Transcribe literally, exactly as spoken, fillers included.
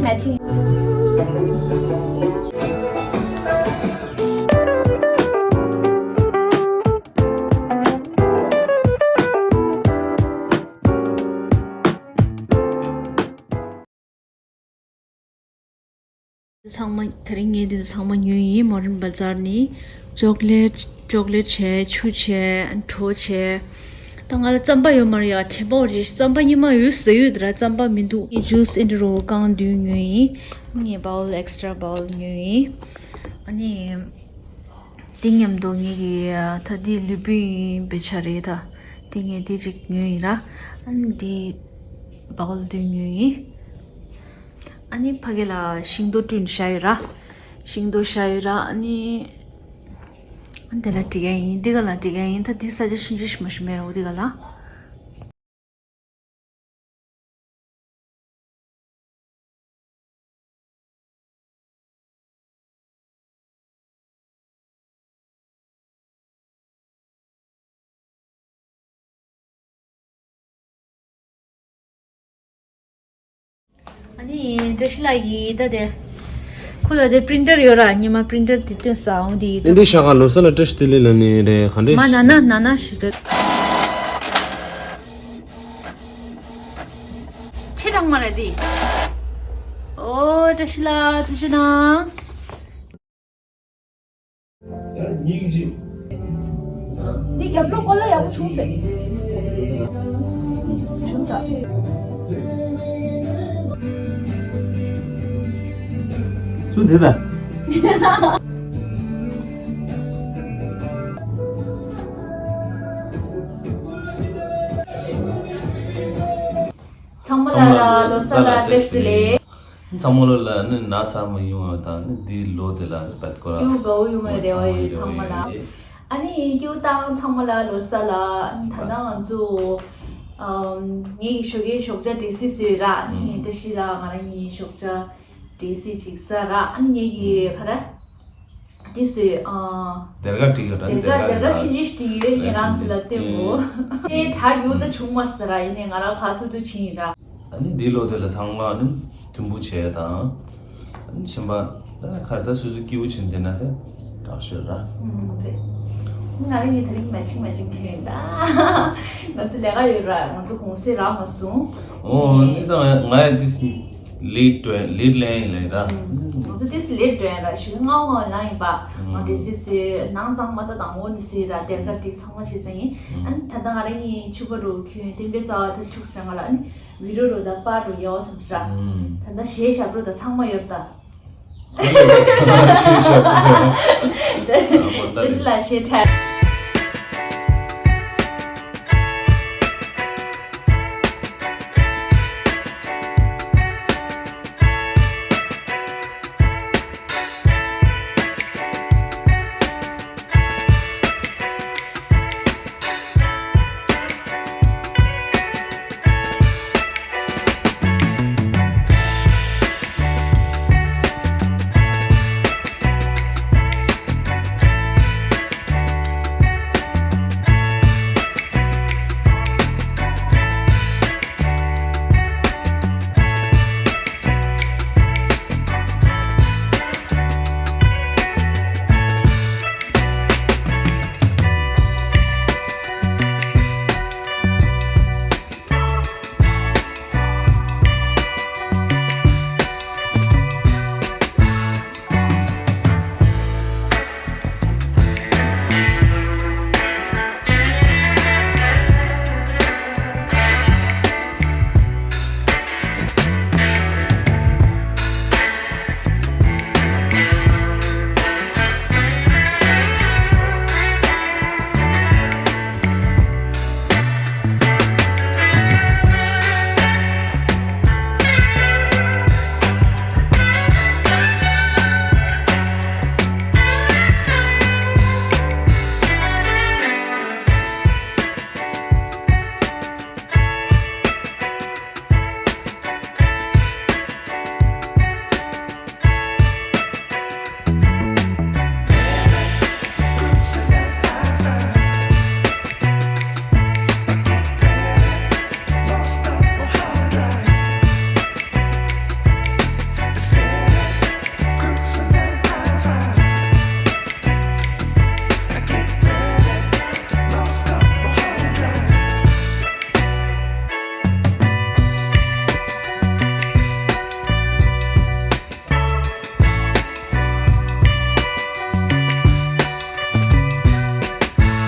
matching། ཚང་མ་དེ་རིང་ངས་འདི་ཚོ་ཚང་མ་ཉོས་ཡིན། མོ་རན་བ་ཛར་ནས་ཅོག་ལེ་ཊི་ཅོག་ལེ་ཊི་བྱས། ཆུ་བྱས། གྲོ་བྱས། ད་ང་ལ་རྩམ་པ་ཡོད་མ་རེད་ཡ། དྲན་པ་འོར་རྗེས་རྩམ་པ་ཉི་མ་ཡོད་ཟེར་ཡོད་དེ་ར། རྩམ་པ་མི་འདུག་ངས་ཇུས་ཨེ་འདྲ་རོ་བཀང་བདུན་ཉོས་ཡིན། ངས་བའོལ་ཨེག་སི་ཊ་ར་བའོལ་ཉོས་ཡིན། ཨ་ནི། དེ་མཉམ་དུ་ངེད་ཀྱི་ད་འདི་ལུས་པོའི་བེ་ཆ་རེད་ད། དེ་ངས་དེ་གཅིག་ཉོས་ཡིན་ར། ཨ་ནི་འདི་བའོལ་བདུན་ཉོས་ཡིན། ཨ་ནི་ཕ་གི་ལ་ཤིང་ཏོག་བསྐྲུན་བཞག་ཡོད་ར། ཤིང་ཏོག་བཞག་ཡོད་ར། ཨ་ནི་ཨ་ནི་དེ་ལ་འགྲིག་ཡ་ཡིན། འདི་ག་ལ་འགྲིག་ཡ་ཡིན། ད་འདི་ས་ཆ་ཤིང་ཆུ་ཞིག་མ་ཞིག་མེད་ར། འོ་འདི་ག་ལ། ཨ་ནི་བཀྲ་ཤིས་ལགས་ཀྱིས་ད་དེ་ཁོ་ལ་དེ་པི་རིན་ཊར་ཡོད་ར། ཉི་མ་པི་རིན་ཊར་དེ་སྟོན་ས་འོང་དེ་ཨེ་འདི་ཤ་ཁ་ལོ་ས་ལ་བཀྲ་ཤིས་བདེ་ལེགས་ལ་ནི་རེད། ག་འདྲས་མ་ན་ན་ན་ན་ཞིག་རེད། ཆེ་དྲགས་མ་རེད་དེ། ཨོ་བཀྲ་ཤིས་ལགས་ཐུགས་རྗེ་གནང་། འདི་རྒྱབ་ལོགས་ཀོ་ལ་ཡག་པོ་བྱུང་ཟེར། བྱུང་ས། ཚུལ་དེ་ལ། ཚང་མ་ལ་ལ་ལོ་གསར་ལ་བཀྲ་ཤིས་བདེ་ལེགས། ཚང་མ་ལོ་ལ་ནི་ན་ཚ་མ་ཡོང་བ་དང་ནི་འདིའི་ལོ་དེ་ལ་བད་ཀོ་ར་སྐྱིད་པོ་དགའ་བོ་ཡོང་བའི་རེ་བ་ཡོད་ཚང་མ་ལ། ཨ་ནི་སྐྱིད་པོ་བཏང་ཚང་མ་ལ་ལོ་གསར་ལ། ད་ལྟ་ང་ཚོ་ཨམ་ངེད་ཀྱི་ཞོགས་ཀའི་ཞོགས་ཇ་སྒྲིག་སྲིད་བཟོས་ར། ཨ་ནི་བཀྲ་ཤིས་ལ་ང་རང་གཉིས་ཞོགས་ཇ་སྒྲིག་སྲིད་ཅིག་ཟ་ར། ཨ་ནི་ངེད་ཀྱི་ག་ར། འདི་བཟོས། ཨ། སྡེར་ཁ་བྲིས་ཡོད་ར། སྡེར་ཁ་སྡེར་ཁ་ཕྱིན་ཅི་བྲིས་ཡོད། ངེད་རང་ཚོ་ལ་སྟོན་གོ། དེ་དྲག་ཡོད་ད་བྱུང་མ་སོང་ར། ཡིན་ནའི་ང་རང་ཁ་ཐུག་ཐུག་ཕྱིན་ཡིན་ར། ཨ་ནི་འདི་ལོ་དེ་ལ་ཚང་མ་ནི་མཐུན་པོ་བྱས་དང་། ཨ་ནི་ཕྱིན་པ་ད་ཁར་ད་སོ་སོ་སྐྱིད་པོ་བྱིན་བསྡད་ན་དེ་དྲག་ཤོས་ར། ཨུམ་རེད། ང་རང་གི་དེ་རིང་མ་ཕྱིན་མ་ཕྱིན་གི་ཡིན་ད། ང་ཚོ་ལས་ཀ་ཡོད་ར། ང་ཚོ་གུང་སེང་རག་མ་སོང་། ཨོ་ནི་ད་ང་ཡང་འདི་སི། ལེ་ཊི་ལེ་ཊི་ལེན་ཡིན་ལེ་ར། ང་ཚོ་ཏིས་ལེ་ཊི་ལེན་ར། ཞུ་ང་ང་ལ་ཡིན་པ། ང་དེ་སི་སི་ནང་ཚང་མ་ད་དང་པོ་ནི་སི་ར། སྡེར་ཁ་སྒྲིག་ཚང་མ་བྱས་ས་ཡིན། ཨ་ནི་ད་ལྟ་ང་རང་གཉིས་ཕྱུ་པ་རུ་ཁྱོད་བསྟན་པའི་རྩ་བ་ད་ཁྱུག་ཟེར། ང་ལ་ཨ་ནི་བི་ཌི་ཡོ་རུ་ད་པར་རུ་ཡོད་བསམ་ས་ར། ད་ལྟ་གཞས་ཞབས་རུ་ད་ཚང་མ་ཡོད་ད། གཞས་ཞབས་རུ་ད། དེ་ཞི་ལ་གཞས་འཁྲབ།